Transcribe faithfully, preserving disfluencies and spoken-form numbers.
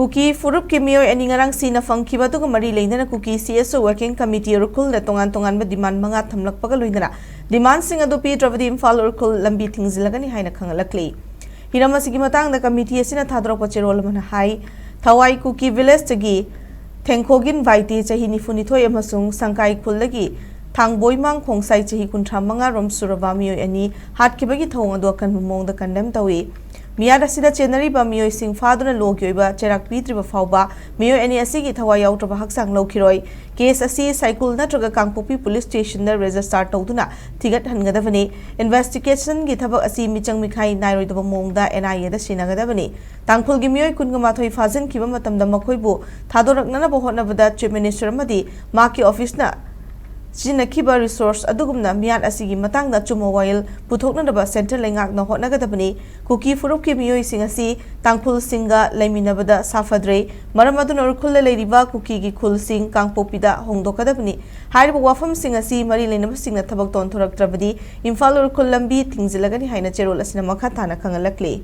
ꯀꯨꯀꯤ ꯐꯨꯔꯨꯞꯀꯤ ꯃꯤꯑꯣꯏ ꯑꯅꯤ ꯉꯔꯥꯡ ꯁꯤꯅ ꯐꯪꯈꯤꯕ ꯑꯗꯨꯒ ꯃꯔꯤ ꯂꯩꯅꯅ ꯀꯨꯀꯤ CSO Working Committee ꯎꯔꯈꯨꯜꯗ ꯇꯣꯉꯥꯟ ꯇꯣꯉꯥꯟꯕ demand ꯃꯉꯥ ꯊꯝꯂꯛꯄꯒ ꯂꯣꯏꯅꯅ demandꯁꯤꯡ ꯑꯗꯨ ꯄꯤꯗ꯭ꯔꯕꯗꯤ ꯏꯝꯐꯥꯜ ꯎꯔꯈꯨꯜ ꯂꯝꯕꯤ ꯊꯤꯡꯖꯤꯜꯂꯒꯅꯤ ꯍꯥꯏꯅ ꯈꯪꯍꯜꯂꯛꯂꯤ꯫ ꯍꯤꯔꯝ ꯑꯁꯤꯒꯤ ꯃꯇꯥꯡꯗ committee ꯑꯁꯤꯅ ꯊꯥꯗꯣꯔꯛꯄ ꯆꯦꯔꯣꯜ ꯑꯃꯅ ꯍꯥꯏ, ꯊꯋꯥꯏ ꯀꯨꯀꯤ villageꯇꯒꯤ ꯊꯦꯡꯈꯣꯒꯤꯟ ꯚꯥꯏꯇꯦ, ꯆꯍꯤ ꯅꯤꯐꯨꯅꯤꯊꯣꯏ, ꯑꯃꯁꯨꯡ ꯁꯪꯀꯥꯏ ꯈꯨꯜꯗꯒꯤ ꯊꯥꯡꯕꯣꯏꯃꯥꯡ ꯈꯣꯡꯁꯥꯏ, ꯆꯍꯤ ꯀꯨꯟꯊ꯭ꯔꯥ ꯃꯉꯥ ꯔꯣꯝ ꯁꯨꯔꯕ ꯃꯤꯑꯣꯏ ꯑꯅꯤ ꯍꯥꯠꯈꯤꯕꯒꯤ ꯊꯧꯑꯣꯡ ꯑꯗꯨ ꯑꯀꯟꯕ ꯃꯑꯣꯡꯗ condemn ꯇꯧꯏ꯫ ꯃꯤꯍꯥꯠ ꯑꯁꯤꯗ ꯆꯦꯟꯅꯔꯤꯕ ꯃꯤꯑꯣꯏꯁꯤꯡ ꯐꯥꯗꯨꯅ lawꯒꯤ ꯑꯣꯏꯕ ꯆꯩꯔꯥꯛ ꯄꯤꯗ꯭ꯔꯤꯕ ꯐꯥꯎꯕ ꯃꯤꯑꯣꯏ ꯑꯅꯤ ꯑꯁꯤꯒꯤ ꯊꯋꯥꯏ ꯌꯥꯎꯗ꯭ꯔꯕ ꯍꯛꯆꯥꯡ ꯂꯧꯈꯤꯔꯣꯏ꯫ Case ꯑꯁꯤ ꯁꯥꯏꯀꯨꯜ ꯅꯠꯇ꯭ꯔꯒ ꯀꯥꯡꯄꯣꯛꯄꯤ police stationꯗ register ꯇꯧꯗꯨꯅ ꯊꯤꯒꯠꯍꯟꯒꯗꯕꯅꯤ꯫ Investigationꯒꯤ ꯊꯕꯛ ꯑꯁꯤ ꯃꯤꯆꯪ ꯃꯤꯈꯥꯏ ꯅꯥꯏꯔꯣꯏꯗꯕ ꯃꯑꯣꯡꯗ NIAꯗ ꯁꯤꯟꯅꯒꯗꯕꯅꯤ꯫ ꯇꯥꯡꯈꯨꯜꯒꯤ ꯃꯤꯑꯣꯏ ꯀꯨꯟꯒ ꯃꯥꯊꯣꯏ ꯐꯥꯖꯤꯟꯈꯤꯕ ꯃꯇꯝꯗ ꯃꯈꯣꯏꯕꯨ ꯊꯥꯗꯣꯔꯛꯅꯅꯕ ꯍꯣꯠꯅꯕꯗ Chief Minister ꯑꯃꯗꯤ ꯃꯍꯥꯛꯀꯤ officeꯅ ꯁꯤꯖꯤꯟꯅꯈꯤꯕ resource ꯑꯗꯨꯒꯨꯝꯅ ꯃꯤꯍꯥꯠ ꯑꯁꯤꯒꯤ ꯃꯇꯥꯡꯗ ꯑꯆꯨꯝꯕ ꯋꯥꯌꯦꯜ ꯄꯨꯊꯣꯛꯅꯅꯕ central ꯂꯩꯉꯥꯛꯅ ꯍꯣꯠꯅꯒꯗꯕꯅꯤ꯫ ꯀꯨꯀꯤ ꯐꯨꯔꯨꯞꯀꯤ ꯃꯤꯑꯣꯏꯁꯤꯡ ꯑꯁꯤ ꯇꯥꯡꯈꯨꯜꯁꯤꯡꯒ ꯂꯩꯃꯤꯟꯅꯕꯗ ꯁꯥꯐꯗ꯭ꯔꯦ꯫ ꯃꯔꯝ ꯑꯗꯨꯅ ꯎꯔꯈꯨꯜꯗ ꯂꯩꯔꯤꯕ ꯀꯨꯀꯤꯒꯤ ꯈꯨꯜꯁꯤꯡ ꯀꯥꯡꯄꯣꯛꯄꯤꯗ ꯍꯣꯡꯗꯣꯛꯀꯗꯕꯅꯤ꯫ ꯍꯥꯏꯔꯤꯕ ꯋꯥꯐꯝꯁꯤꯡ ꯑꯁꯤ ꯃꯔꯤ ꯂꯩꯅꯕꯁꯤꯡꯅ ꯊꯕꯛ ꯇꯧꯊꯣꯔꯛꯇ꯭ꯔꯕꯗꯤ ꯏꯝꯐꯥꯜ ꯎꯔꯈꯨꯜ ꯂꯝꯕꯤ ꯊꯤꯡꯖꯤꯜꯂꯒꯅꯤ ꯍꯥꯏꯅ ꯆꯦꯔꯣꯜ ꯑꯁꯤꯅ ꯃꯈꯥ ꯇꯥꯅ ꯈꯪꯍꯜꯂꯛꯂꯤ꯫